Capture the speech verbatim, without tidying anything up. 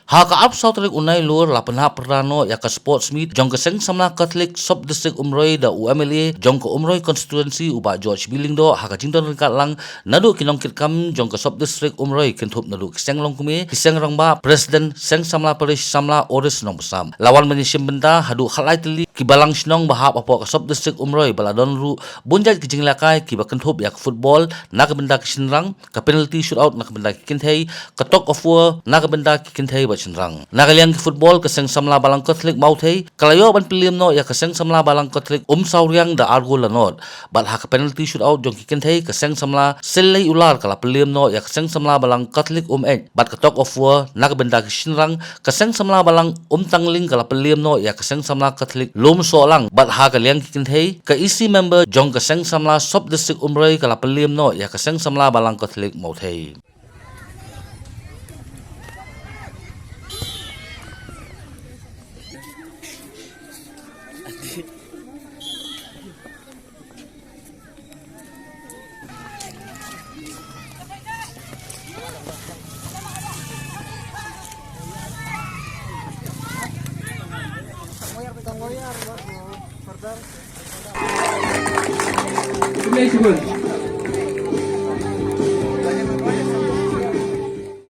Ha ka arphew saw tarik u Nailur la pynhap pyrda noh ïa ka sports meet jong ka Seng Samla Catholic Sub District Umroi da u M L A jong ka Umroi Constituency u Bah George B Lyngdoh ha ka jingdon ryngkat lang naduh ki nongkitkam jong ka Sub District Umroi kynthup naduh ki seng longkmie, ki seng rangbah, President Seng Samla Parish Samla Oris Nongpynsam. La wan ban ïashim bynta haduh khatlai tylli ki balang shnong ba hap hapoh ka Sub District Umroi ba la don ruh bun jait ki jingïalehkai kiba kynthup ïa ka football na ka bynta ki shynrang, ka penalty shootout na ka bynta ki kynthei, ka tug of war na ka bynta ki kynthei bad shynrang. Na ka liang ki football ka Seng Samla Balang Catholic Mawthei ka la ïoh ban pynliem noh ïa ka Seng Samla Balang Catholic Umsawriang da ar gol la nod. Bad ha ka penalty shootout jong ki kynthei ka Seng Samla Sylei Ular ka la pynliem noh ïa ka Seng Samla Balang Catholic Umeit. Bad ka tug of war na ka bynta ki shynrang ka Seng Samla Balang Umtangling ka la pynliem noh ïa ka Seng Samla Catholic Lumsohlang. Bad ha ka liang ki kynthei ka E C member jong ka Seng Samla Sub District Umroi ka la pynliem noh ïa ka Seng Samla Balang Catholic Mawthei.